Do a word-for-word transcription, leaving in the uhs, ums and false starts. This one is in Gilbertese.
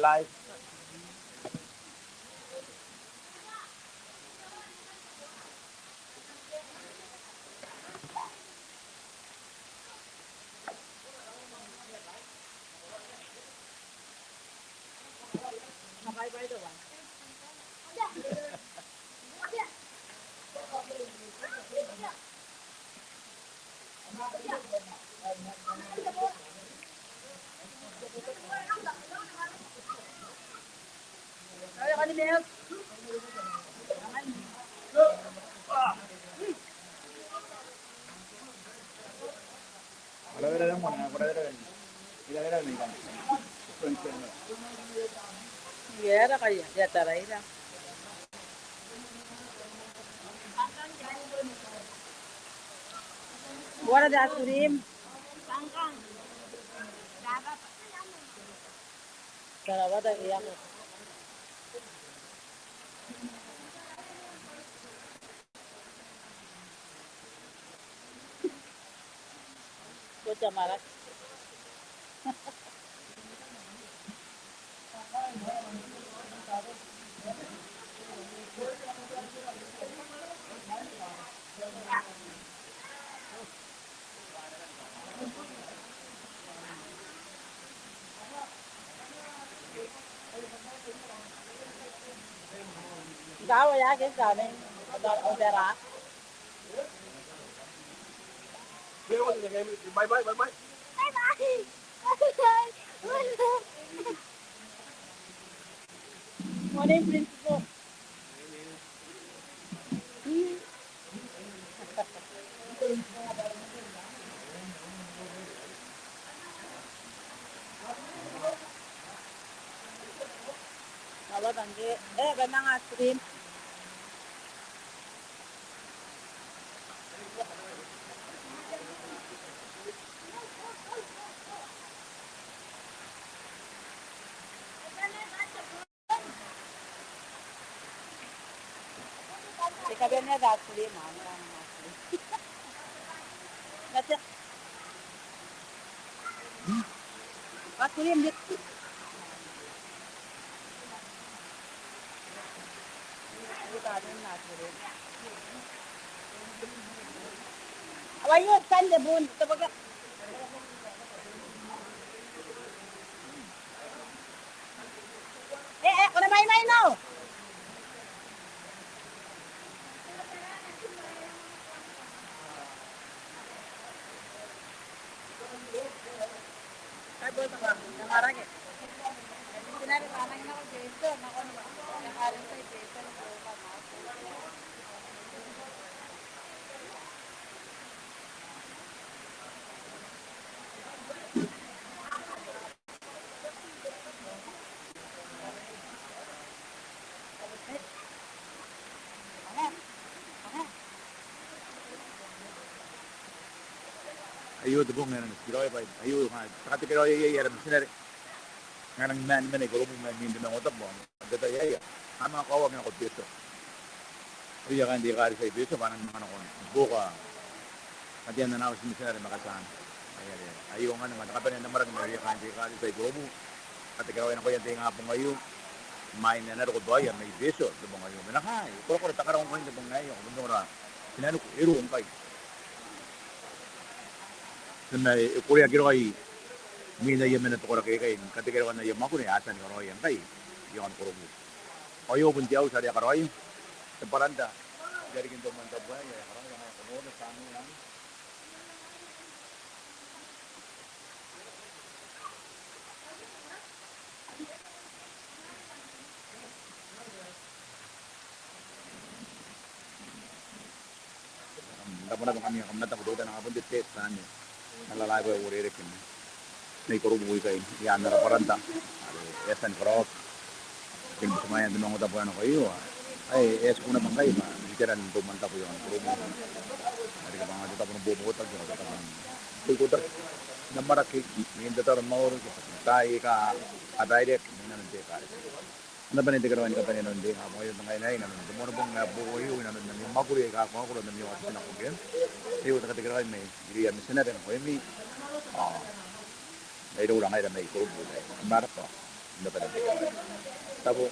Bye. What are the ice cream? Tarawada iako. Ko te maraki. Gawa ya ke kame. Ota, ota ra. Bye bye, bye bye. Bye bye. Morning, principal. Alo, tangke. E, kemanga stream. Te kabanea te ice cream, a, a, a, ice cream. Na te ice cream, te ice cream. Awa io, tande bun, te boka. E, e, ko na maimai nao. Kai boi baba, na marake. Mitinare bwa a nangi nako Betio, nako nako. Aio te bong ae e nang tikiraoi bwa aio, a, te katekeraoi ae, ae ara mitinare. E nang maan mena i Korobu, maan mena i Maungatabu. N te tai aei a manga kaoaki nako Betio. Ao kaain te ekaretia i Betio bwa a nang manga nako ni buoka katean ana auti mitinare ma katiana. Ai are aio ngkanne ma te kabanea n amwarake mai irouia kaain te ekaretia i Korobu. Katekeraoia nakoia n te ingabong aio, imwain ae a na roko bwaai mai Betio n te bong aio. Ma e na kai korakora te karao ngkai n te bong aei, ao ko bon ongora tinaniku e ruo ngkai. Ti na, e koreaki raoi mwin aia mena te koraki aikai ni katekeraoan aia mwakuri ae a tia ni karaoia ngkai i aon Korobu. Ao aio bon te auti are e a karaoia te baranda i rarikin te umwantabu aei, e a karaoia ngkai, ko noria, taamnei anne. Kam rabwa naba ngkami aika kam na taku teutana, a bon te test anne. N ara live ae uarereke mai Korobu ikai, i aan ara baranda are e a tia ni karaoaki. Te butimwaea n te maungatabu ae nako aio, ae e a tiku naba ngkai ma iteran te umwantabu i aon Korobu. Are kabanga te tabo ni bobotaki ao te tabo ni boikotaki n amwarake, n tataro mauri, taai aika a baireaki mai nanon te ekaretia. Ana bane n tekeraoi ni kabanean te ingabong aio, te ngaina aei, inanon te Moanibong ae boou aio, inanon ami mwakuri aika kakaokoro n ami otinako ngkoe. Aio te katekeraoi mai irouia mitinare nakoimi. Ao mairoura ngaira mai Korobu, kam na rabwa. N na bane n reke. Tabo.